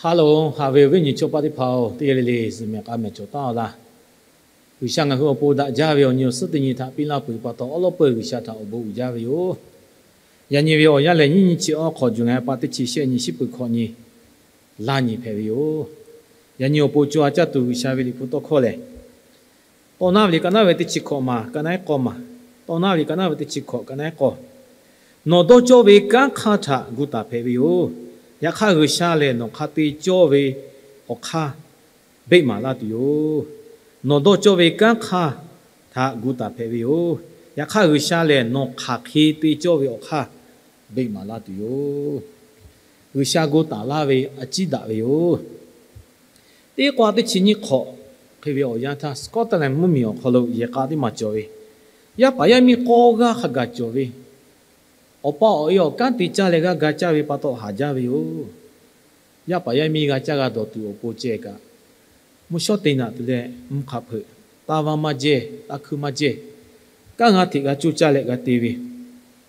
Ha loˬ, haꞈ ve awˬ viˉ awˬ nyi chaw paˆ teˇ hpaˍ-oˬ, teˇ g'aˇ le le zuhꞈ mehˍ k'a mehˍ cawˬ taˉ-a laˇ. G'uiˬsha ngaˬ hui awˬ pon daꞈ jaˇ ve awˬ nyi awˬ suhˉ teˇ nyi htaꞈ piˇ laˇ peuˬ pa taw, awˉ lawˉ peuˬ G'uiˬsha htaꞈ awˬ bon uiˍ jaˇ ve yoˬ. Yaꞈ nyi ve awˬ yanˇ lehˬ, nyiˇ nyi chi awˬ hk'awꞈ juˬ ngaˬ pa teˇ chi shehˆ nyi shiˉ peuˬ hkawꞈ nyi laˇ nyi hpehꞈ ve yoˬ. Yaꞈ nyi awˬ pon co ha caˇ tuˬ G'uiˬsha ve Liꞈ hpu tawˇ hkawˇ lehˬ, Tawˇ naˉ ve liꞈ ka naˉ ve teˇ chi hkawꞈ maˬ, ka naˉ iˉ k'awˇ maˬ. Tawˇ naˉ ve liꞈ ka naˉ ve teˇ chi hkawꞈ, ka naˉ iˉ k'awˇ. Nawˬ dawˇ cawˇ ve kanˉ hk'aˇ htaꞈ gu taˍ hpehꞈ ve yoˬ. Yaꞈ hk'aˇ, G'uiˬsha lehˬ nawˬ hk'a te cawˇ ve awˬ hk'aˇ beˆ maˍ laˇ tuˬ yoˬ. Nawˬ dawˇ cawˇ ve kanˉ hk'aˇ htaꞈ gu taˍ hpehꞈ ve yoˬ. Yaꞈ hk'aˇ, G'uiˬsha lehˬ nawˬ hk'aˬ hk'e te cawˇ ve awˬ hk'aˇ beˆ maˍ laˇ tuˬ yoˬ. G'uiˬsha gu taˍ laˇ ve a ciˉ daꞈ ve yoˬ. Teˇ k'o teˇ chi nyiˇ hk'awꞈ hk'e ve awˬ yanˇ htaˇ, Scotland mvuhˇmiˬ awˬ hk'aw lo yehˬ k'a teˇ maˬ cawˬ ve, yaˇ paˍ yaˇ miˇ k'awˇ g'aˇ hk'a gaˬ cawˬ ve, awˬ pa awˬ e awˬ kanˉ te caˇ leh g'aˇ ga caˇ ve pa taw haˍ jaˇ ve yoˬ. Yaˇ paˍ yaˇ miˇ g'a caˇ g'a dawˬ tuˬ awˬ pon ceh kaꞈ, mvuhˇ shawˉ te naꞈ tuˬ leh mvuhˇ hk'a hpeuꞈ, taˇ vaˇ maˇ jehˇ, taˇ hkuiˇ maˇ jehˇ, kanˉ g'aˇ hteꞈ g'a coˇ caˇ leh g'a te ve,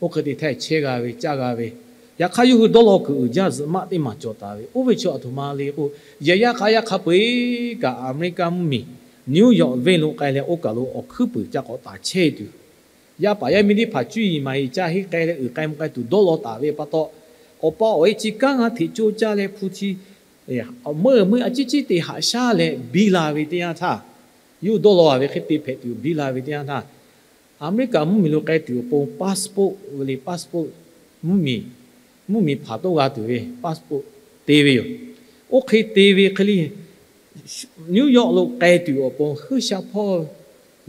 oˇ hk'e te htaˇ chehˇ g'a ve, caˇ g'a ve. Yaꞈ hk'aˇ, yawˇ hui dawˇ law kuiˬ uiˍ jaˇ zuhꞈ maˆ teˇ maˬ cawˬ taˍ ve. Oˇ ve chaw aˬ htoꞈ ma le k'o, yehˬ yaˇ k'a yaˇ hk'a peu-eˬ kaꞈ America mvuhˇmiˬ New York venˇ lo k'ai leh oˇ kaˬ lo awˬ hkuiˉ puiˍ ca k'awꞈ taˍ chehˇ tuˬ, yaˇ paˍ yaˇ miˇ teˇ hpaˍ cuˇ yiˍ maˍ yiˍ ca henˇ k'ai leh uiˍ k'ai mvuh k'ai tuˬ dawˇ law taˍ ve pa taw, awˬ pa awˬ e chi kanˉ g'aˇ hteꞈ coˇ caˇ leh hpu chi meuˇ meuˇ a ciˉ ciˉ te haꞈ shaˉ leh biˇ la ve teˇ yanˇ htaˇ, yawˇ hui dawˇ law ve hk'e te hpehꞈ tuˬ biˇ la ve teˇ yanˇ htaˇ, America mvuhˇmiˬ lo k'ai tuˬ awˬ pon passport ve le, passport mvuhˇmiˬ, mvuhˇmiˬ hpaˍ tawˆ g'a tuˬ ve passport te ve yoˬ. Oˇ hk'e te ve hk'e le, New York lo k'ai tuˬ awˬ pon G'uiˬsha hpawˇ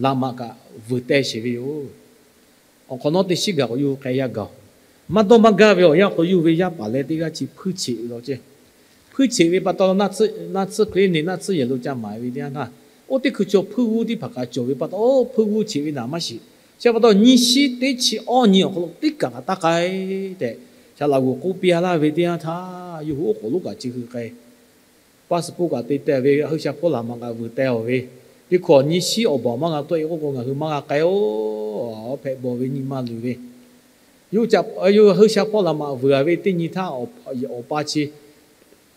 laꞈ maꞈ kaꞈ vuiˬ teh sheˍ ve yoˬ. Awˬ hk'awꞈ nawˉ teˇ shiˉ gaˬ k'o yawˇ hui k'ai yaˇ gaˬ-oˬ. Maˇ dawˇ maˇ gaˇ ve awˬ yanˇ k'o, yawˇ hui ve yaˇ paˍ leh teˇ g'aˇ chi hpuiˇ cheꞈ ve law ceh. Hpuiˇ cheꞈ ve pa taw, naˆ tsuhˇ hk'e le naˆ tsuhˇ yehˬ lo ca maˍ ve teˇ yanˇ htaˇ, oˇ teˇ hkui chaw hpuiˇ g'uˇ teˇ hpaˍ kaꞈ cawˬ ve pa taw, oˇ hpuiˇ g'uˇ cheꞈ ve naˍ maˇ shiˍ. Chi pa taw, nyiˇ shiˉ teˇ chi awˇ nyi awˬ hk'aw lo teˇ kaˬ kaꞈ taˇ k'ai tehꞈ, shaˍ laꞈ g'oˍ k'oˆ piˇ laˇ ve teˇ yanˇ htaˇ, yawˇ hui oˉ k'oˍ lonˉ kaꞈ chi hui k'ai, passport kaꞈ te teh ve, G'uiˬsha hpawˇ laꞈ maꞈ kaꞈ vuiˬ teh-aˬ ve, teˇ hkui nyiˇ shiˉ awˬ baˬ maˇ g'a tawˆ-e k'oˆ k'o, ngaˬ hui maˇ g'a k'ai-oˬ, hpehꞈ bawˬ ve nyi ma luˬ ve. Yawˇ hui G'uiˬsha hpawˇ laꞈ maꞈ vuiˬ-a ve teˇ nyi htaˇ, awˬ pa chi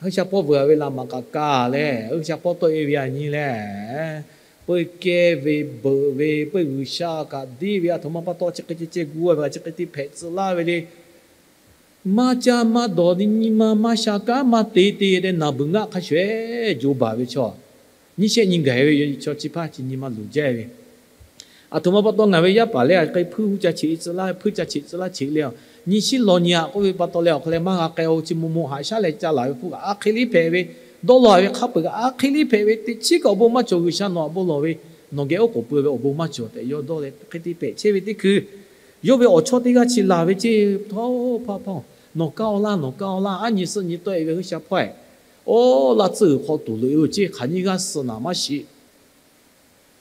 G'uiˬsha hpawˇ vuiˬ-a ve laꞈ maꞈ kaꞈ kaˇ leh, G'uiˬsha hpawˇ tawˆ-e ve a nyi leh, peu kehˇ ve beuꞈ ve, peu G'uiˬsha kaꞈ deˇ ve, aˬ htoꞈ ma pa taw chi hk'e ceh ceh gu-a ve, chi hk'e te hpehꞈ tcuh laˇ ve le. Maˇ caˇ maˇ dawˬ, nyi ma maˇ sha kanˉ maˇ te te leh naˬ beuˬ ngaˆ hk'a shuˍ-ehˉ jo baˬ ve chaw, nyiˇ shehˆ nyi gaˬ ve chaw chi hpaˇ chi nyi ma luˬ jaˇ ve. Aˬ htoꞈ ma pa taw ngaˬ ve yaˇ paˍ leh a hk'e hpuiˇ g'uˇ ca cheꞈ tcuh laˇ, hpuiˇ ca cheꞈ tcuh laˇ cheꞈ leh, nyiˇ shiˉ law nyi-a k'oˆ ve pa taw leh, awˬ hk'aw leh maˇ g'a k'ai-o, chi mo mo haꞈ shaˉ leh ca laˬ ve hpu kaꞈ a hk'e le hpehꞈ ve, dawˇ law ve hk'a peu-eˬ kaꞈ a hk'e le hpehꞈ ve, teꞈ chiˉ kaꞈ awˬ bon maˇ cawˬ, G'uiˬsha nawˬ awˬ bon lawˬ ve, nawˬ geh oˉ k'oˍ pui ve awˬ bon maˇ cawˬ tehꞈ yawˇ dawˇ leh hk'e te hpehꞈ chehˇ ve teˇ hkui, yawˇ ve awˬ chawˇ teˇ g'aˇ chi laˬ ve ceˇ, Hpawˇ hpaˇ hpawˇ, nawˬ kaˇ-aw laˇ, nawˬ kaˇ-aw laˇ, aˉ nyi suhˆ nyi tawˆ-e ve G'uiˬsha hpawˇ-eh, oˇ laꞈ tsuhˇ g'uiˬ hk'aw tuˬ loꞈ-e-oˬ ceˇ, hk'aˬ nyiˇ g'aˇ suh naˍ maˇ shiˍ.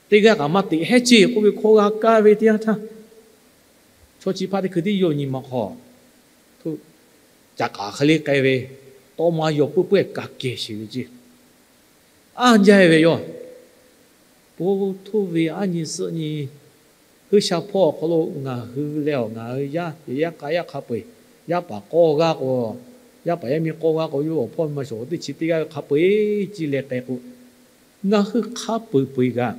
Teˇ g'aˇ kaꞈ maˇ teꞈ hehˉ ceˇ k'oˆ ve hkawˇ g'a kaˇ ve teˇ yanˇ htaˇ, chaw chi hpaˇ teˇ hkui tiˉ yawˇ nyi ma hk'aw, htoˇ, caꞈ k'aˍ hk'e le k'ai ve, tawˇ ma yaw puiˉ puiˉ kaꞈ kehˬ sheˍ ve ceˇ. Aˉ jaˇ-e ve yoˬ. Po htoˇ ve aˉ nyi suhˆ nyi, G'uiˬsha hpawˇ awˬ hk'aw lo ngaˬ hui leh-awˬ, ngaˬ hui yaˇ yehˬ yaˇ k'a yaˇ hk'a peu-eˬ, yaˇ paˍ k'awˇ g'aˇ k'o, yaˇ paˍ yaˇ miˇ k'awˇ g'aˇ k'o, yawˇ awˬ hpawˇ maˇ shawˍ teˇ chi teˇ g'aˇ ve hk'a peu-eˬ ciˇ leh k'ai k'o, ngaˬ hui hk'a peu-eˬ peu-eˬ kaꞈ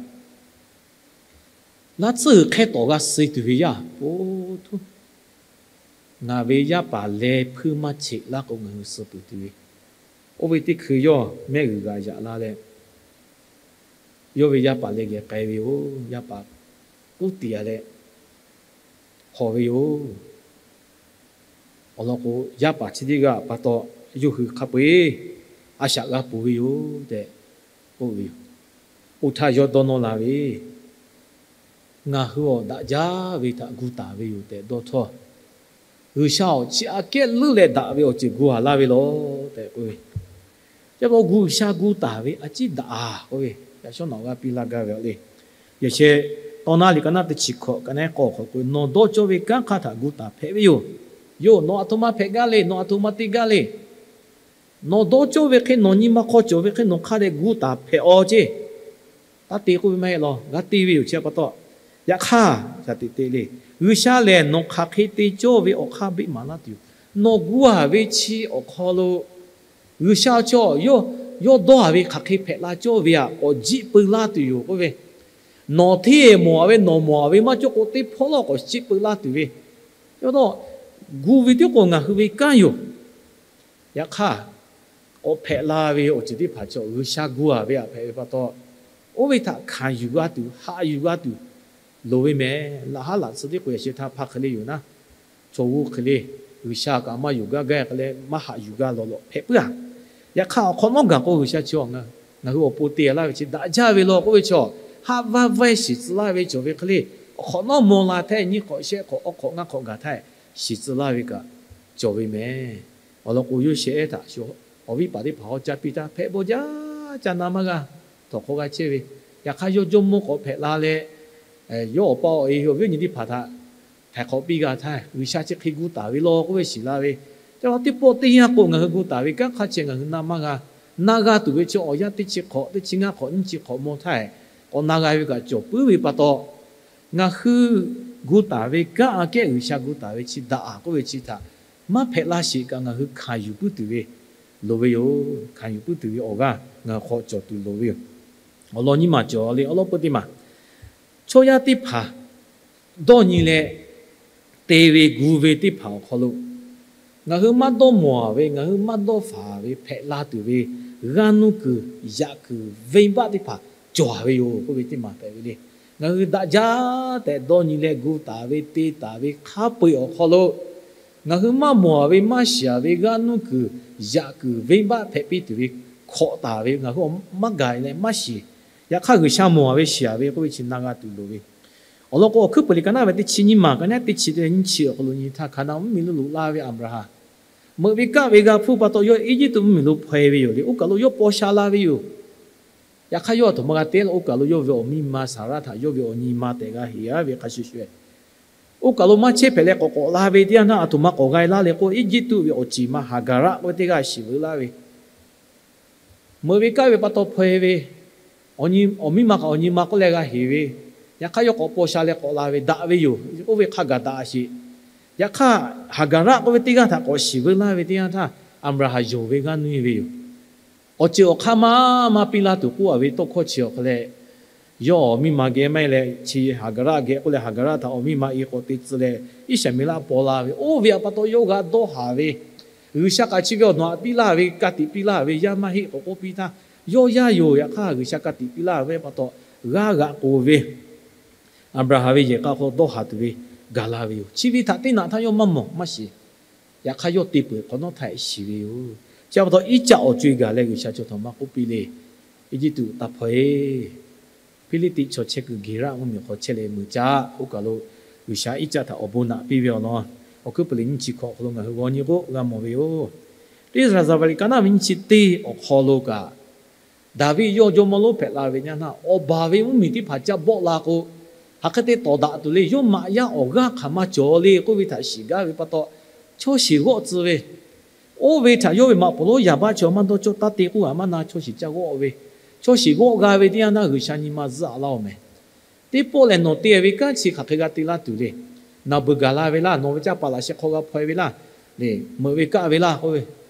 laꞈ tsuhˇ g'uiˬ hk'e tawˍ g'a suh tuˬ ve yaˇ po htoˇ, ngaˬ ve yaˇ paˍ leh hpuiˇ maˇ cheꞈ laˇ k'o ngaˬ hui suh peuˬ tuˬ ve. Oˇ ve teˇ hkui yawˇ mehˆ g'uiˬ g'aꞈ yaꞈ la leh, yawˇ ve yaˇ paˍ leh geh k'ai ve yoˬ. Yaˇ paˍ k'uˉ tiꞈ-a leh hk'awꞈ ve yoˬ. Awˬ lawn k'o, yaˇ paˍ chi teˇ g'aˇ pa taw yawˇ hui hk'a peu-eˬ a shaꞈ g'a ponˬ ve yoˬ tehꞈ k'oˆ ve yoˬ. Oˇ htaˇ yawˇ dawˇ nawˇ la ve, ngaˬ hui awˬ daꞈ jaˇ ve htaꞈ gu taˍ ve yoˬ tehꞈ dawˇ htawˇ, G'uiˬsha awˬ chi aꞈ kehˉ leuˉ leh daꞈ ve awˬ ceuˬ gu haˍ laˇ ve laˬ tehꞈ k'oˆ ve. Chi pa taw G'uiˬsha gu taˍ ve a ciˉ daꞈ-a k'oˆ ve, yaꞈ shawˉ nawˬ g'a piˇ laˇ gaˇ ve le. Yaꞈ sheh, Tawˇ naˉ liꞈ ka naˉ teˇ chi hkawꞈ ka naˉ k'awˇ hk'aw k'o, nawˬ dawˇ cawˇ ve kanˉ hk'aˇ htaꞈ gu taˍ hpehꞈ ve yoˬ. Yoˬ, nawˬ aˬ htoꞈ ma hpehꞈ gaˇ le, nawˬ aˬ htoꞈ ma te gaˇ le. Nawˬ dawˇ cawˇ ve hk'e, nawˬ nyi ma hk'aw cawˬ ve hk'e nawˬ hk'a dehꞈ gu taˍ hpehꞈ-aw ceˇ. Taˇ te k'oˆ ve maˇ heˆ law, g'a te ve yoˬ. Chi pa taw, yaꞈ hk'aˇ, ca teꞈ te le. G'uiˬsha lehˬ nawˬ hk'aˬ hk'e te cawˇ ve awˬ hk'aˇ beˆ maˍ laˇ tuˬ yoˬ. Nawˬ gu-a ve chi awˬ hk'aw lo G'uiˬsha chaw yawˇ dawˇ a ve hk'aˬ hk'e hpehꞈ la cawˇ ve aꞈ k'awꞈ jiˆ peu laˇ tuˬ yoˬ k'oˆ ve, nawˬ hteˇ mawˬ a ve nawˬ mawˬ a ve maˇ cawˇ k'o, teˇ hpawˇ lawˇ k'awꞈ jiˆ peu laˇ tuˬ ve, yawˇ dawˇ gu ve tiˉ k'o ngaˬ hui ve kanˉ yoˬ. Yaꞈ hk'aˇ, k'awꞈ hpehꞈ la ve awˬ ceuˬ teˇ hpaˍ chaw G'uiˬsha gu a ve aꞈ hpehꞈ ve pa taw, oˇ ve htaꞈ hkanˍ yuˬ g'a tuˬ, haꞈ yuˬ g'a tuˬ loˍ ve mehˍ. Laꞈ haˉ laꞈ tsuhˇ tiˉ k'o yaꞈ sheh htaˇ hpaˇ hk'e le yoˬ naˉ, chaw g'uˇ hk'e le, G'uiˬsha kaꞈ maˇ yonˍ gaˇ gaˇ hk'e leh maˇ haꞈ yuˬ gaˇ lawˬ lawˬ hpehꞈ puiˉ a. Yaꞈ hk'aˇ, awˬ hk'awꞈ nawˉ gaˬ k'o G'uiˬsha chi ngaˬ hui awˬ pon te laˇ ve chi daꞈ jaˇ ve law k'oˆ ve chaw, haˆ vaˇ vaˇ shiˍ tcuh laˇ ve cawˬ ve hk'e le, awˬ hk'awꞈ nawˉ maw la htehˇ nyiˇ hk'awꞈ shehˆ hk'awꞈ awˬ hk'awꞈ ngaˇ hk'awꞈ gaˬ htaˇ shiˍ tcuh laˇ ve kaꞈ cawˬ ve mehˍ. Awˬ lawn k'o, Yoˇsehꞈ htaꞈ awˬ viˉ paˍ teˇ hpaˍ haw caˇ piˇ htaˇ, hpehꞈ bawˇ jaˇ ca na maˇ g'a, htawnˍ hk'aw g'a chehˇ ve. Yaꞈ hk'aˇ, yawˇ jawˇmawˇ k'awꞈ hpehꞈ la leh, yawˇ awˬ pa awˬ e awˬ viˉ awˬ nyi teˇ hpaˍ htaꞈ htaiˍ hk'awꞈ piˇ g'a htaˇ, G'uiˬsha chi hk'e gu taˍ ve law k'oˆ ve shiˍ la ve. Ca teˇ pawˆ teˇ yanˇ k'o, ngaˬ hui gu taˍ ve kanˉ hk'a chi ngaˬ hui na maˇ g'a. Na g'a tuˬ ve chi awˬ yanˇ teˇ chi hk'awꞈ, teˇ chi ngaˇ hk'awꞈ, nyiˇ chi hk'awꞈ maw htaˇ, k'awꞈ na g'a ve kaꞈ cawˬ puiˉ ve pa taw, ngaˬ hui gu taˍ ve kanˉ aꞈ kehˉ G'uiˬsha gu taˍ ve chi daꞈ a k'oˆ ve chi htaꞈ maˇ hpehꞈ la sheˍ kaꞈ ngaˬ hui hkanˍ yuˬ puiˉ tuˬ ve loˍ ve yoˬ. Hkanˍ yuˬ puiˉ tuˬ ve awˬ g'aˇ ngaˬ hui hk'aw cawˬ tuˬ loˍ ve yoˬ. Awˬ lawn nyiˇ maˬ cawˬ le, awˬ lawn peu teˇ maˬ, chaw yaˇ teˇ hpaˍ dawˇ nyi leh te ve gu ve teˇ hpaˍ awˬ hk'aw lo, ngaˬ hui maˇ dawˇ mawˬ a ve, ngaˬ hui maˇ dawˇ faˍ ve hpehꞈ la tuˬ ve g'aˇ nuˇ kuiˬ, yaꞈ kuiˬ, venˇbaˆ teˇ hpaˍ cawˬ a ve yoˬ k'oˆ ve teˇ maˬ hpehꞈ ve le. Ngaˬ hui daꞈ jaˇ tehꞈ dawˇ nyi leh gu taˍ ve te taˍ ve hk'a peu-eˬ awˬ hk'aw lo, ngaˬ hui maˇ mawˬ a ve, maˇ shiˍ a ve g'aˇ nuˇ kuiˬ, yaꞈ kuiˬ, venˇbaˆ hpehꞈ piˇ tuˬ ve hkawꞈ taˍ ve ngaˬ hui maˇ gaˬ leh maˇ shiˍ. Yaꞈ hk'aˇ, G'uiˬsha mawˬ a ve shiˍ a ve k'oˆ ve chi na g'a tuˬ loˍ ve. Awˬ lawn k'o, awˬ hkuiˉ puiˍ liꞈ ka naˆ ve teˇ chi nyiˇ maˬ, ka naˆ teˇ chi teˇ nyiˇ chi awˬ hk'aw lo nyi htaˇ, Hkaˍnanˍ mvuhˇmiˬ lo loꞈ la ve Aˍbraˍhanˍ, meuꞈ ve kaˆ ve g'a hpuˇ pa taw, yawˇ Eˇjiˇtuꞈ mvuhˇmiˬ lo hpaw-e ve yoˬ le. Oˇ kaˬ lo yawˇ paw sha la ve yoˬ. Yaꞈ hk'aˇ, yawˇ aˬ htoꞈ ma g'a te la, oˇ kaˬ lo yawˇ ve awˬ miˇ ma Saˍraˆ htaꞈ yawˇ ve awˬ nyi ma tehꞈ g'a heˍ a ve hk'a shuˍ shuˍ, oˇ kaˬ lo maˇ chehˇ hpehꞈ leh k'awꞈ k'awꞈ la ve teˇ yanˇ htaˇ, aˬ htoꞈ ma k'awꞈ g'a-e laˇ le k'o, Eˇjiˇtuꞈ ve awˬ ceˬ ma Haˍgaˍraˆ k'oˆ ve teˇ g'aˇ shiˍ veu laˇ ve, meuꞈ ve kaˆ ve pa taw hpaw-e ve, awˬ miˇ ma kaꞈ awˬ nyi ma k'oˆ leh g'a heˍ ve, yaꞈ hk'aˇ yawˇ k'awꞈ paw sha leh k'awꞈ la ve daꞈ ve yoˬ. Oˇ ve hk'a gaˬ daꞈ sheˍ. Yaꞈ hk'aˇ, Haˍgaˍraˆ k'oˆ ve teˇ g'aˇ htaꞈ k'awꞈ shiˍ veu laˇ ve teˇ yanˇ htaˇ, Aˍbraˍhanˍ yonˍ ve g'aˇ nuˇ-e ve yoˬ. Awˬ ceuˬ awˬ hk'aˇ maˇ maˇ piˇ laˇ tuˬ k'oˆ a ve tawˇ hkawˇ chi awˬ hk'aw leh, yawˇ awˬ miˇ ma geh maˇ heˆ leh, chi Haˍgaˍraˆ geh k'oˆ leh, Haˍgaˍraˆ htaꞈ awˬ miˇ ma e k'awꞈ te tcuh leh, Iˉsaˍmeˍlaˆ paw la ve, oˇ ve pa taw yawˇ g'a dawˇ haˍ ve, G'uiˬsha kaꞈ chi ve awˬ nawˬ htaꞈ piˇ laˇ ve, ka tiꞈ piˇ laˇ ve, yaˇ maˇ heˆ k'awꞈ k'oˆ piˇ htaˇ, yawˇ yaˇ yoˬ. Yaꞈ hk'aˇ, G'uiˬsha ka tiꞈ piˇ laˇ ve pa taw g'aˇ g'aꞈ k'oˍ ve, Aˍbraˍhanˍ ve yehˬ k'a hk'aw dawˇ haˍ tuˬ ve gaˬ la ve yoˬ. Chi ve htaꞈ teˇ naꞈ htaˇ yawˇ maˇ mawˬ maˇ shiˍ. Yaꞈ hk'aˇ, yawˇ te peuˬ hk'awꞈ nawˉ htaˇ shiˍ ve yoˬ. Chi pa taw, Iˉcaˆ awˬ co-e gaˬ leh G'uiˬsha chaw htaꞈ maˇ k'oˆ piˇ le. Eˇjiˇtuꞈ taˇ hpaw-e. Hpiˇliˇtiˆ chaw chehˇ kuiˬ Geˍraˆ mvuhˇmiˬ hk'aw chehˇ leh meuꞈ caˇ. Oˇ kaˬ lo G'uiˬsha Iˉcaˆ htaꞈ awˬ bon naꞈ piˇ ve awˬ lawn, awˬ hkuiˉ puiˍ liꞈ nyiˇ chi hkawꞈ awˬ hk'aw lo ngaˬ hui g'aw nyi k'oˆ g'a mawˬ ve yoˬ. Teˇ Zaˍzaˍvaˍ liꞈ ka naˆ ve nyiˇ chi teˇ awˬ hk'aw lo kaꞈ, Daˍviˆ yawˇ jawˇmawˇ lonˉ hpehꞈ la ve nyaˇ htaˇ, awˬ baˬ ve mvuhˇmiˬ teˇ hpaˍ ca bawˆ la k'o, hk'aˬ hk'e te tawˍ daꞈ tuˬ le. Yawˇ maꞈ yaˇ awˬ g'aˇ hk'aˬ ma cawˬ le k'oˆ ve htaꞈ shiˍ gaˇ ve pa taw, chaw shiˍ g'awˆ tcuh ve, oˇ ve htaꞈ yawˇ ve maꞈ poˍ lonˉ yaˍ baˆ chi awˬ maˇ dawˇ cawˇ taˇ te k'oˆ, a maˇ na chaw shiˍ ca g'awˆ ve, chaw shiˍ g'awˆ g'a ve teˇ yanˇ htaˇ G'uiˬsha nyi ma zuhˆ a laˇ-oˬ mehˍ. Teˇ pawˆ lehˬ, nawˬ te ve kanˉ chi hk'aˬ hk'e g'a te laˇ tuˬ le. Naˬ beuˬ gaˬ la ve laˇ, nawˬ ve caˇ paˍ laꞈ sheh hk'aw g'a hpaw-e ve laˇ, le, meuꞈ ve kaˆ ve laˇ k'oˆ ve,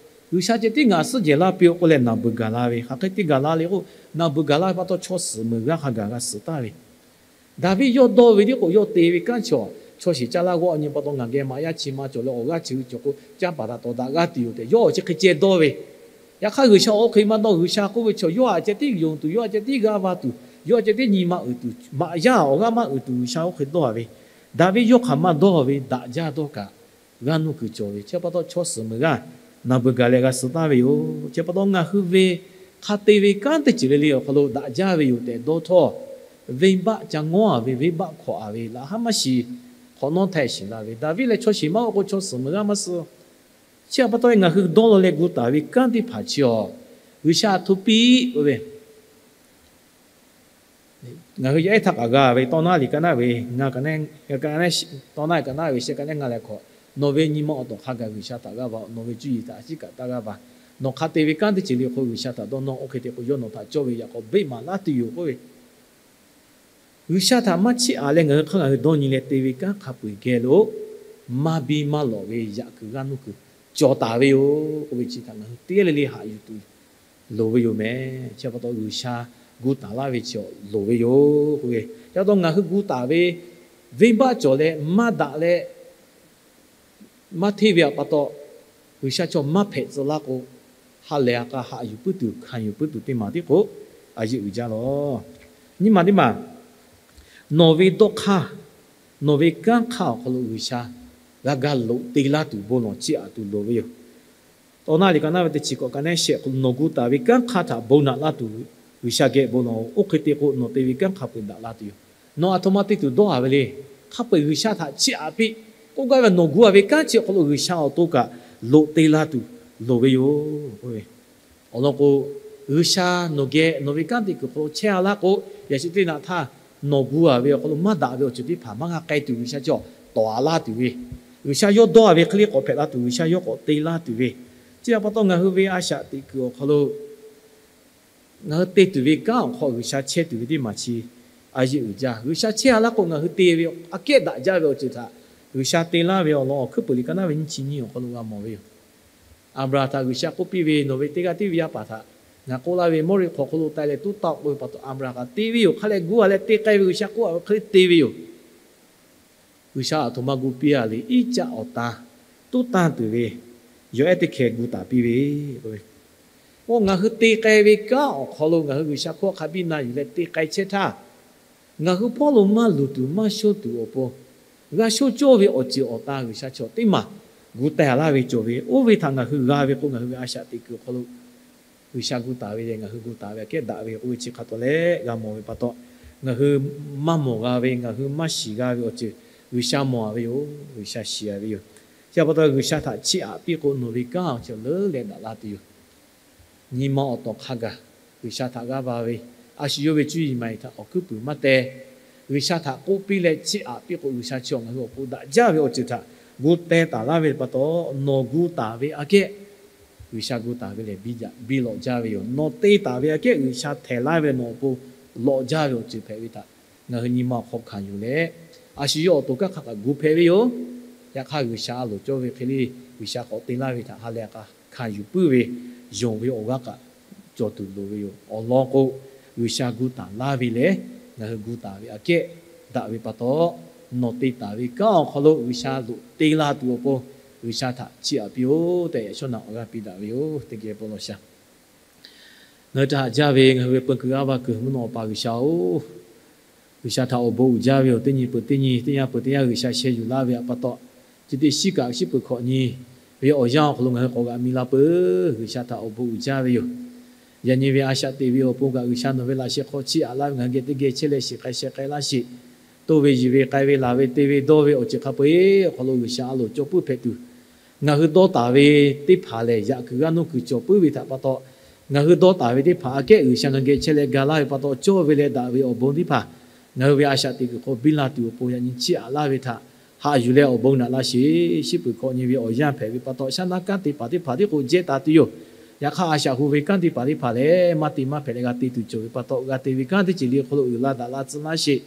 G'uiˬsha ceh tiˉ ngaˬ suhˉ jehˬ laˇ piˇ-oˆ k'oˆ leh naˬ beuˬ gaˬ la ve, hk'aˬ hk'e te gaˬ la le k'o, naˬ beuˬ gaˬ la ve pa taw chaw suhˍ meuˬ g'aˇ hk'a gaˬ g'a suhˍ taˍ ve. Daˍviˆ yawˇ dawˇ ve tiˉ k'o, yawˇ te ve kanˉ chi, chaw shiˍ caˇ laˇ g'awˆ nyi pa taw ngaˬ geh maꞈ yaˇ chi ma cawˬ leh awˬ g'aˇ chi hui cawˬ k'o, caˇ paˍ htaꞈ tawˍ daꞈ g'aˇ tuˬ yoˬ tehꞈ yawˇ awˬ chi hk'e ceh dawˇ ve. Yaꞈ hk'aˇ, G'uiˬsha oˇ hk'e maˇ dawˇ. G'uiˬsha k'oˆ ve chaw, yawˇ aꞈ ceh tiˉ yonˍ tuˬ, yawˇ aꞈ ceh tiˉ g'aˇ va tuˬ, yawˇ aꞈ ceh tiˉ nyi ma uiˍ tuˬ, maꞈ yaˇ awˬ g'aˇ maˇ uiˍ tuˬ G'uiˬsha oˇ hk'e dawˇ ve. Daˍviˆ yawˇ hk'aˬ maˇ dawˇ ve, daꞈ jaˇ dawˇ kaꞈ g'aˇ nuˇ kuiˬ cawˬ ve. Chi pa taw chaw suhˍ meuˬ g'aˇ naˬ beuˬ gaˬ leh g'a suhˍ taˍ ve yoˬ. Chi pa taw ngaˬ hui ve hk'a te ve kanˉ teˇ ceuˬ le le awˬ hk'aw lo daꞈ jaˇ ve yoˬ tehꞈ dawˇ htawˇ, venˇbaˆ ca ngawˉ a ve, venˇbaˆ hkawꞈ a ve, laꞈ haˉ maˇ shiˍ, hk'awꞈ nawˉ htaˇ shiˍ la ve. Daˍviˆ leh chaw shiˍ maˇ g'awˆ k'o, chaw suhˍ meuˬ g'aˇ maˇ suh. Chi pa taw ngaˬ hui dawˇ law leh gu taˍ ve kanˉ teˇ hpaˍ chi awˬ, G'uiˬsha hto piˇ-oˆ ve, ngaˬ hui yaˇ ehˉ htaˇ kaꞈ g'a ve, Tawˇ naˉ liꞈ ka naˆ ve, ngaˬ ka naˆ, tawˇ naˉ ka naˆ ve shehˆ ka naˆ ngaˇ leh hkawꞈ, nawˬ ve nyi ma awˬ tawˍ hk'a gaˬ G'uiˬsha htaꞈ g'aˇ va, nawˬ ve cuˇ yiˍ htaꞈ a ciˉ kaꞈ taˇ g'aˇ va, nawˬ hk'a te ve kanˉ teˇ ceuˬ le hk'o G'uiˬsha htaꞈ dawˇ nawˇ, oˇ hk'e te k'o yawˇ nawˬ htaꞈ cawˇ ve yaꞈ k'aw beˆ maˍ laˇ tuˬ yoˬ k'oˆ ve. G'uiˬsha htaꞈ maˇ chiˇ aꞈ leh ngaˬ hui hk'aˇ ngaˬ hui dawˇ nyi leh te ve kanˉ hk'a peu-eˬ geh lo, maˇ biˇ maˇ lawꞈ ve yaꞈ kuiˬ g'aˇ nuˇ kuiˬ cawˬ taˍ ve yoˬ k'oˆ ve chi htaꞈ ngaˬ hui teˇ g'aˇ le le haꞈ yuˬ tuˬ loˍ ve yoˬ mehˍ. Chi pa taw G'uiˬsha gu taˍ laˇ ve chi awˬ loˍ ve yoˬ k'oˆ ve. Chi pa taw ngaˬ hui gu taˍ ve venˇbaˆ cawˬ leh maˇ daꞈ leh maˇ hteˇ ve pa taw, G'uiˬsha chaw maˇ hpehꞈ tcuh laˇ k'o, ha lehˬ a k'a haꞈ yuˬ puiˉ tuˬ hkanˍ yuˬ puiˉ tuˬ teˇ maˬ tiˉ k'o, a yeˇ uiˍ jaˇ lawˬ. Nyiˇ maˬ teˇ maˬ, nawˬ ve dawˇ hk'aˇ, nawˬ ve kanˉ hk'aˇ awˬ hk'aw lo G'uiˬsha g'a ga loꞈ te laˇ tuˬ bon lawˬ chiˇ aꞈ tuˬ loˍ ve yoˬ. Tawˇ naˆ liꞈ ka naˆ ve teˇ chi k'awꞈ ka naˆ shehˆ k'o, nawˬ gu taˍ ve kanˉ hk'aˇ htaꞈ bon naꞈ laˇ tuˬ G'uiˬsha geh bon lawˬ-oˬ. Oˇ hk'e te k'o, nawˬ te ve kanˉ hk'a peu-eˬ daꞈ la tuˬ yoˬ. Nawˬ aˬ htoꞈ ma te tuˬ dawˇ a ve le. Hk'a peu-eˬ G'uiˬsha htaꞈ chiˇ aꞈ piˇ k'oˆ gaˇ ve, nawˬ gu a ve kanˉ chi awˬ hk'aw lo G'uiˬsha awˬ to kaꞈ loꞈ te laˇ tuˬ loˍ ve yoˬ. Awˬ lawn k'o, G'uiˬsha nawˬ geh nawˬ ve kanˉ te kuiˬ hk'aw lo chehˇ a laˇ k'o, yaꞈ chi teˇ naꞈ htaˇ nawˬ gu a ve awˬ hk'aw lo maˇ daꞈ ve awˬ ceuˬ teˇ hpaˍ maˇ g'a k'ai tuˬ G'uiˬsha chaw tawˍ a laˇ tuˬ ve, G'uiˬsha yawˇ dawˇ a ve hk'e le k'awꞈ hpehꞈ la tuˬ, G'uiˬsha yawˇ k'awꞈ te laˇ tuˬ ve, chi htaꞈ pa taw ngaˬ hui ve a shaꞈ teꞈ kuiˬ awˬ hk'aw lo ngaˬ hui te tuˬ ve kanˉ awˬ hk'aw G'uiˬsha chehˇ tuˬ ve teˇ maˬ chi a yeˇ uiˍ jaˇ. G'uiˬsha chehˇ a laˇ k'o, ngaˬ hui te ve aꞈ kehˉ daꞈ jaˇ ve awˬ ceuˬ htaꞈ G'uiˬsha te laˇ ve awˬ lawn awˬ hkuiˉ peuˬ liꞈ ka naˆ ve nyiˇ chi nyiˇ awˬ hk'aw lo g'a mawˬ ve yoˬ. Aˍbraˍhanˍ htaꞈ G'uiˬsha k'oˆ piˇ ve, nawˬ ve teˇ g'aˇ tiˉ ve yaˇ paˍ htaꞈ ngaˬ k'oˆ laˇ ve Mawˇriˆ hk'aw hk'oˆ lo taiˍ leh tuˉ tanˇ k'oˆ ve pa taw, Aˍbraˍhanˍ kaꞈ te ve yoˬ. Hk'a leh gu a leh te k'ai ve, G'uiˬsha k'oˆ a ve hk'e le te ve yoˬ. G'uiˬsha aˬ htoꞈ ma gu piˇ a le, iˉ caˆ awˬ tan tuˉ tanˇ tuˬ ve yawˬ ehˉ teˇ hkeh gu taˍ piˇ ve, k'o, ngaˬ hui te k'ai ve kanˉ awˬ hk'aw lo ngaˬ hui G'uiˬsha hkawˇ hk'a biˇ na yuˬ leh te k'ai chehˇ htaˇ, ngaˬ hui hpawˇ lo maˇ luˬ tuˬ maˇ shonˇ tuˬ awˬ pon, g'a shonˇ cawˇ ve awˬ ceuˬ awˬ tan G'uiˬsha chaw teˇ maˬ gu teh laˇ ve cawˬ ve, oˇ ve htaꞈ ngaˬ hui g'a ve k'o, ngaˬ hui ve a shaꞈ teꞈ kuiˬ awˬ hk'aw lo G'uiˬsha gu taˍ ve lehˬ, ngaˬ hui gu taˍ ve aꞈ kehˉ daꞈ ve k'oˆ ve chi hk'a taw leh g'a mawˬ ve pa taw, ngaˬ hui maˇ mawˬ g'a ve, ngaˬ hui maˇ shiˍ g'a ve awˬ ceuˬ G'uiˬsha mawˬ a ve yoˬ. G'uiˬsha shiˍ a ve yoˬ. Chi pa taw G'uiˬsha htaꞈ chiˇ aꞈ piˇ k'o, nawˬ ve kanˉ awˬ ceuˬ leuˉ leh daꞈ la tuˬ yoˬ. Nyi ma awˬ tawˍ hk'a gaˬ G'uiˬsha htaꞈ g'aˇ va ve, a shu yawˇ ve cuˇ yiˍ maˍ yiˍ htaꞈ awˬ hkuiˉ puiˍ maˇ teh. G'uiˬsha htaꞈ k'oˆ piˇ leh chiˇ aꞈ piˇ k'o, G'uiˬsha chi awˬ ngaˬ hui awˬ pon daꞈ jaˇ ve awˬ ceuˬ htaꞈ gu teh taˍ laˇ ve pa taw, nawˬ gu taˍ ve aꞈ kehˉ G'uiˬsha gu taˍ ve lehˬ, biˇ lawꞈ jaˇ ve yoˬ. Nawˬ te taˍ ve aꞈ kehˉ G'uiˬsha htehˍ laˇ ve nawˬ awˬ pon lawꞈ jaˇ ve awˬ ceuˬ hpehꞈ ve htaꞈ ngaˬ hui nyi ma awˬ hk'aw hkanˍ yuˬ leh, a shu yawˇ awˬ to kanˉ hk'a kaꞈ gu hpehꞈ ve yoˬ. Yaꞈ hk'aˇ, G'uiˬsha a loˍ cawˇ ve hk'e le, G'uiˬsha k'awꞈ te laˇ ve htaꞈ ha lehˬ a k'a hkanˍ yuˬ puiˉ ve, yonˍ ve awˬ g'aˇ kaꞈ cawˬ tuˬ loˍ ve yoˬ. Awˬ lawn k'o, G'uiˬsha gu taˍ laˇ ve lehˬ, ngaˬ hui gu taˍ ve aꞈ kehˉ daꞈ ve pa taw, nawˬ te taˍ ve kanˉ awˬ hk'aw lo G'uiˬsha loꞈ te la tuˬ awˬ pon, G'uiˬsha htaꞈ chiˇ aꞈ piˇ-oˆ tehꞈ, yaꞈ shawˉ naꞈ awˬ g'aˇ piˇ daꞈ ve yoˬ. Teˇ geh bon lawˬ shaˍ. Ngaˬ hui htaꞈ haꞈ jaˇ ve ngaˬ hui ve peu kuiˬ g'aˇ va kuiˬ mvuhˇ naw Awˬ pa G'uiˬsha-oˬ, G'uiˬsha htaꞈ awˬ bon uiˍ jaˇ ve yoˬ. Teˇ nyi peuˬ teˇ nyi, teˇ yanˇ peuˬ teˇ yanˇ G'uiˬsha sheh yuˬ laˇ ve pa taw, chi teˇ shiˉ kaꞈ shiˉ peuˬ hkawꞈ nyi ve awˬ yanˇ awˬ hk'aw lo ngaˬ hui k'awꞈ g'aꞈ mi la peuˬ. G'uiˬsha htaꞈ awˬ bon uiˍ jaˇ ve yoˬ. Yaꞈ nyi ve a shaꞈ teꞈ ve awˬ pon kaꞈ G'uiˬsha nawˬ ve laꞈ sheh hk'aw chiˇ aꞈ laˇ ve ngaˬ hui geh teˇ geh chehˇ leh shiˍ k'ai sheh k'ai laˇ sheˍ. Toˇ ve yiˬ ve k'ai ve laˬ ve te ve dawˇ ve awˬ ceuˬ hk'a peu-eˬ awˬ hk'aw lo G'uiˬsha a loˍ cawˬ puiˉ hpehꞈ tuˬ, ngaˬ hui dawˇ taˍ ve teˇ hpaˍ lehˬ, yaꞈ kuiˬ g'aˇ nuˇ kuiˬ cawˬ puiˉ ve htaꞈ pa taw, ngaˬ hui dawˇ taˍ ve teˇ hpaˍ aꞈ kehˉ G'uiˬsha ngaˬ hui geh chehˇ leh ga laˇ ve pa taw, cawˇ ve leh daꞈ ve awˬ bon teˇ hpaˍ ngaˬ hui ve a shaꞈ teꞈ kuiˬ hk'aw biˇ la tuˬ awˬ pon yaꞈ nyi chiˇ aꞈ laˇ ve htaꞈ haꞈ yuˬ leh awˬ bon naꞈ laˇ sheˍ. Shiˉ peuˬ hkawꞈ nyi ve awˬ yanˇ hpehꞈ ve pa taw, shaˉ naˆ kanˉ te paˍ teˇ hpaˍ tiˉ k'o jehˇ taˍ tuˬ yoˬ. Yaꞈ hk'aˇ, a shaꞈ hu ve kanˉ teˇ hpaˍ teˇ hpaˍ lehˬ, maˇ te maˇ hpehꞈ leh g'a te tuˬ cawˬ ve pa taw, g'a te ve kanˉ teˇ ceuˬ le awˬ hk'aw lo uiˍ la daꞈ la tcuh laˇ sheˍ.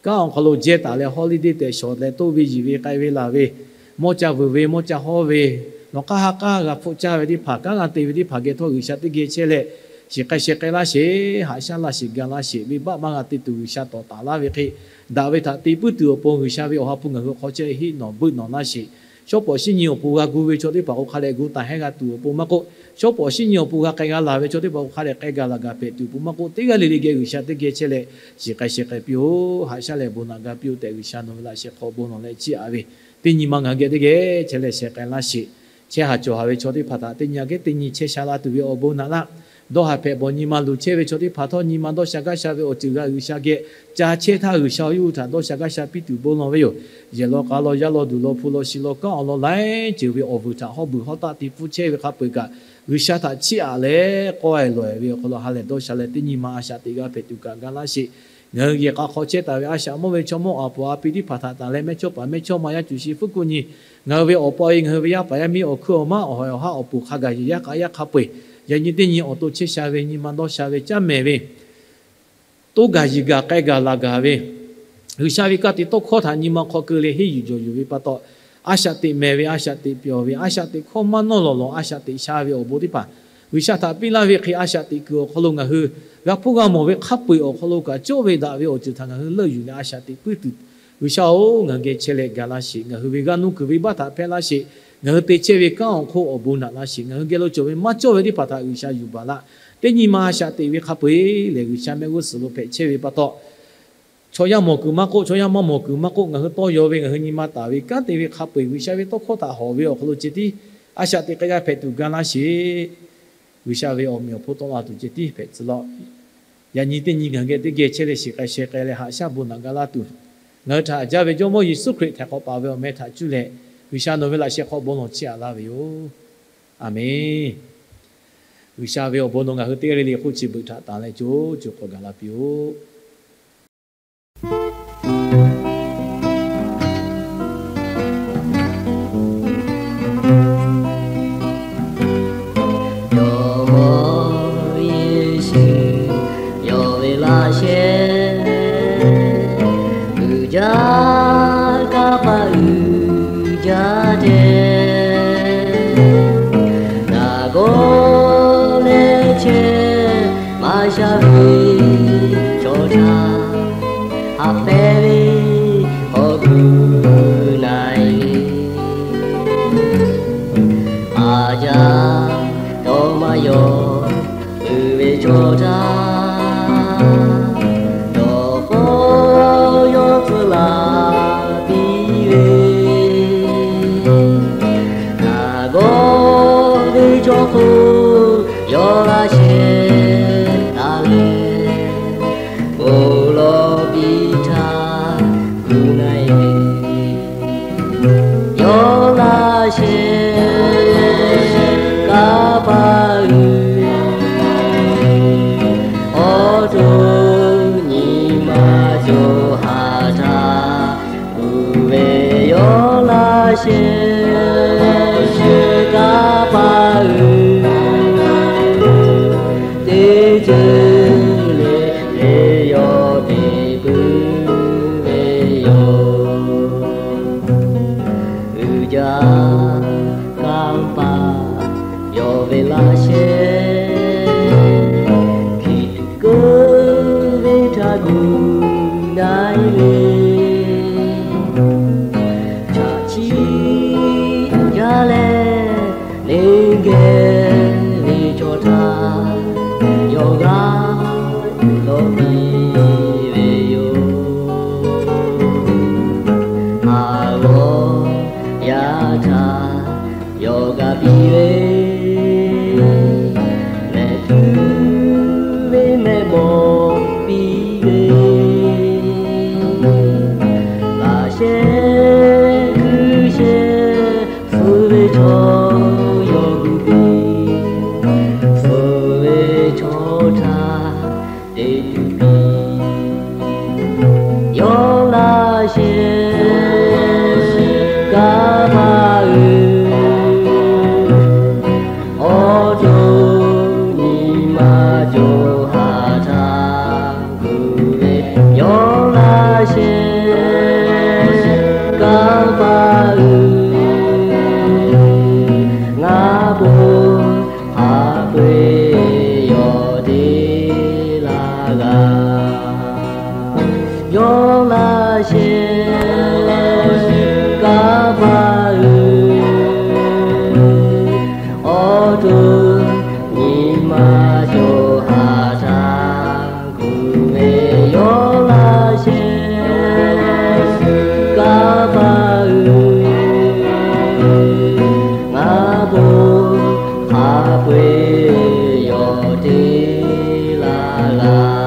Kanˉ awˬ hk'aw lo jehˇ taˍ leh hawˉ liˇ deˇ tehꞈ shawˍ leh toˇ ve yiˬ ve k'ai ve laˬ ve, mawˇ ca vuiˬ ve mawˇ ca hawˉ ve, nawˬ k'aˉ ha k'aˉ g'a hpfuhˆ caˇ ve teˇ hpaˍ kanˉ g'a te ve teˇ hpaˍ geh htawˇ G'uiˬsha teˇ geh chehˇ leh shiˍ k'ai sheh k'ai laˇ sheˍ. Haꞈ shaˉ laˇ sheˍ, ga laˇ sheˍ. Venˇbaˆ maˇ g'a te tuˬ G'uiˬsha tawˍ taˍ laˇ ve hk'e, daꞈ ve htaꞈ te puiˉ tuˬ awˬ pon G'uiˬsha ve awˬ ha hpu ngaˬ hui hk'aw chehˇ heˆ nawˬ beuˆ nawˬ laˇ sheˍ. Shawˉ pawˍ shinˉ nyi awˬ pon g'a gu ve chaw teˇ hpaˍ k'o hk'a leh gu taˍ hehnˇ g'a tuˬ awˬ pon maˇ k'oˆ, shawˉ pawˍ shinˉ nyi awˬ pon g'a k'ai g'a laˬ ve chaw teˇ hpaˍ k'o hk'a leh k'ai ga laˬ ga hpehꞈ tuˬ awˬ pon maˇ k'oˆ, teˇ g'aˇ le le geh G'uiˬsha teˇ geh chehˇ leh shiˍ k'ai sheh k'ai piˇ-oˆ. Haꞈ shaˉ leh bon naꞈ ga piˇ-oˆ tehꞈ, G'uiˬsha nawˬ ve laꞈ sheh hk'aw bon lawˬ leh chiˇ aꞈ ve, teˇ nyi ma ngaˬ hui geh teˇ geh chehˇ leh sheh k'ai laˇ sheˍ. Chehˇ haˍ cawˬ haˍ ve chaw teˇ hpaˍ htaꞈ teˇ nyi aꞈ kehˉ teˇ nyi chehˇ sha la tuˬ ve awˬ bon naꞈ laˇ. Dawˇ haˍ hpehꞈ bawˬ nyi ma luˬ chehˇ ve chaw teˇ hpaˍ htawˇ, nyi ma dawˇ sha gaˇ sha ve awˬ ceuˬ g'a G'uiˬsha geh ca chehˇ htaˇ, G'uiˬsha yawˇ hui htaꞈ dawˇ sha gaˇ sha piˇ tuˬ bon lawˬ ve yoˬ. Yehˬ law k'a law, yaˇ law duˬ law, hpu law shi law, kanˉ awˬ lawn laiˉ ceuˬ ve awˬ vuiˬ htaꞈ hawˉ buiˬ hawˉ taˆ te pfuhˇ chehˇ ve hk'a peu-eˬ kaꞈ, G'uiˬsha htaꞈ chiˇ aꞈ leh k'awehˬ lawˬ-eˬ ve awˬ hk'aw lo ha lehˬ dawˇ sha leh teˇ nyi ma a shaꞈ teꞈ g'a hpehꞈ tuˬ kaꞈ ga laˇ sheˍ. Ngaˬ hui yehˬ k'a hk'aw chehˇ taˍ ve a shaꞈ mawˇ ve chaw mawˇ aˬ puˍ a pi teˇ hpaˍ htaꞈ tanˬ leh mehˇchawˇpaˍ mehˇchawˇma yaˇ cuˬ shi fuˉ kuˆ nyi, ngaˬ hui ve awˬ pa e, ngaˬ hui ve yaˇ paˍ yaˇ miˇ awˬ hkuiˉ awˬ maˉ awˬ hawˍ awˬ haˉ awˬ poˍ hk'a gaˬ yehˬ yaˇ k'a yaˇ hk'a peu-eˬ, yaꞈ nyi teˇ nyi awˬ to chehˇ sha ve nyi ma dawˇ sha ve caˉ mehˍ ve, toˇ gaˬ yiˬ gaˬ k'ai gaˬ laˬ gaˬ ve, G'uiˬsha ve ka tiꞈ tawˇ hkawˇ htaꞈ nyi ma hk'aw keu leh henˇ yuˬ jawˬ yuˬ ve pa taw, a shaꞈ teꞈ mehˍ ve, a shaꞈ teꞈ pyawˬ ve, a shaꞈ teꞈ hkawˇ maˇ nawˇ lawˬ lawˬ, a shaꞈ teꞈ sha ve awˬ bon teˇ hpaˍ G'uiˬsha htaꞈ piˇ laˇ ve hk'e, a shaꞈ teꞈ kuiˬ awˬ hk'aw lo ngaˬ hui g'a hpuˇ g'a mawˬ ve hk'a peu-eˬ awˬ hk'aw lo kaꞈ cawˇ ve daꞈ ve awˬ ceuˬ htaꞈ ngaˬ hui leuˆ yuˬ leh a shaꞈ teꞈ puiˉ tuˬ, G'uiˬsha-oˬ, ngaˬ hui geh chehˇ leh ga laˇ sheˍ. Ngaˬ hui ve g'aˇ nuˇ kuiˬ venˇbaˆ htaꞈ hpehˇ laˇ sheˍ. Ngaˬ hui te chehˇ ve kanˉ awˬ hk'oˆ awˬ bon naꞈ laˇ sheˍ. Ngaˬ hui geh lo cawˬ ve maˇ cawˇ ve teˇ hpaˍ htaꞈ G'uiˬsha yuˬ baˬ laˇ. Teˇ nyi ma a shaꞈ teꞈ ve hk'a peu-eˬ lehˬ, G'uiˬsha mehˆ g'uˇ suhˍ lo hpehꞈ chehˇ ve pa taw, chaw yaˇ mawˬ kuiˬ maˇ k'oˆ, chaw yaˇ maˇ mawˬ kuiˬ maˇ k'oˆ, ngaˬ hui tawˇ yaw ve, ngaˬ hui nyi ma taˍ ve kanˉ te ve hk'a peu-eˬ G'uiˬsha ve tawˇ hkawˇ htaꞈ hawˬ ve awˬ hk'aw lo ceh tiˉ a shaꞈ teꞈ k'ai g'a hpehꞈ tuˬ ga laˇ sheˍ. G'uiˬsha ve awˬ meꞈ awˬ hponˇ tawˆ la tuˬ ceh tiˉ hpehꞈ tcuh laˇ. Yaꞈ nyi teˇ nyi ngaˬ hui geh teˇ geh chehˇ leh shiˍ k'ai sheh k'ai leh haꞈ shaˉ bon naꞈ ga laˇ tuˬ, ngaˬ hui htaꞈ haꞈ jaˇ ve Jawˇmawˇ Yeˍsuˆ Hkriꞈ htaiˍ hk'awꞈ paˍ ve awˬ meh htaꞈ cuˇ leh, G'uiˬsha nawˬ ve laꞈ sheh hk'aw bon lawˬ chiˇ aꞈ laˇ ve yoˬ. A menˬ. G'uiˬsha ve awˬ bon nawˬ ngaˬ hui teˇ g'aˇ le le hk'oˆ chi beuꞈ htaꞈ tanˍ leh co co hk'awꞈ gaˬ la piˇ-oˆ. Jawˇmawˇ Yeˍsuˆ yawˇ ve laꞈ sheh uiˍ jaˇ, kanˇ paˆ uiˍ jaˇ te. Naˬ gawˇ leh chehˇ maˇ sha ve chaw htaꞈ haꞈ pehnˇ ve awˬ guˬ na-e le. Aˬ jaˇ dawˇ maˇ yaw uiˍ ve chaw htaꞈ dawˇ hpawˇ yawˇ tcuh laˬ piˇ ve, naˬ gawˇ ve chaw hk'oˆ yawˇ laꞈ sheh taˍ leh, bon lawˬ piˇ htaˇ gu na-e ve, yawˇ laꞈ sheh kanˇ paˆ uiˍ, awˬ to nyi ma co ha htaꞈ gu ve, yawˇ laꞈ sheh kanˇ paˆ uiˍ, teˇ ceuˬ le le yawˇ te puiˉ ve yoˬ. Uiˍ jaˇ kanˇ paˆ yawˇ ve laꞈ sheh, hkiˬ keu ve htaꞈ gu na-e le. Chaꞈ chiˆ jaˇ leh neˇ geh ve chaw htaꞈ yawˇ g'aˇ lawˬ piˇ ve yoˬ. Haˍ g'awˇ yaˇ htaꞈ yawˇ g'a piˇ ve, mehˆ hpfuhˇ ve mehˆ mawˬ piˇ ve, laꞈ sheh hkui sheh suh ve chaw yawˇ gu piˇ, suh ve chaw htaꞈ te tuˬ piˇ. Yawˇ laꞈ sheh kanˇ paˆ uiˍ, awˬ to nyi ma co ha htaꞈ gu ve, yawˇ laꞈ sheh kanˇ paˆ uiˍ, ngaˬ bon haꞈ pui yawˬ te laˇ g'a. Yawˇ laꞈ sheh kanˇ paˆ uiˍ, awˬ to nyi ma co ha htaꞈ gu ve, yawˇ laꞈ sheh kanˇ paˆ uiˍ, ngaˬ bon haꞈ pui yawˬ te laˇ g'a.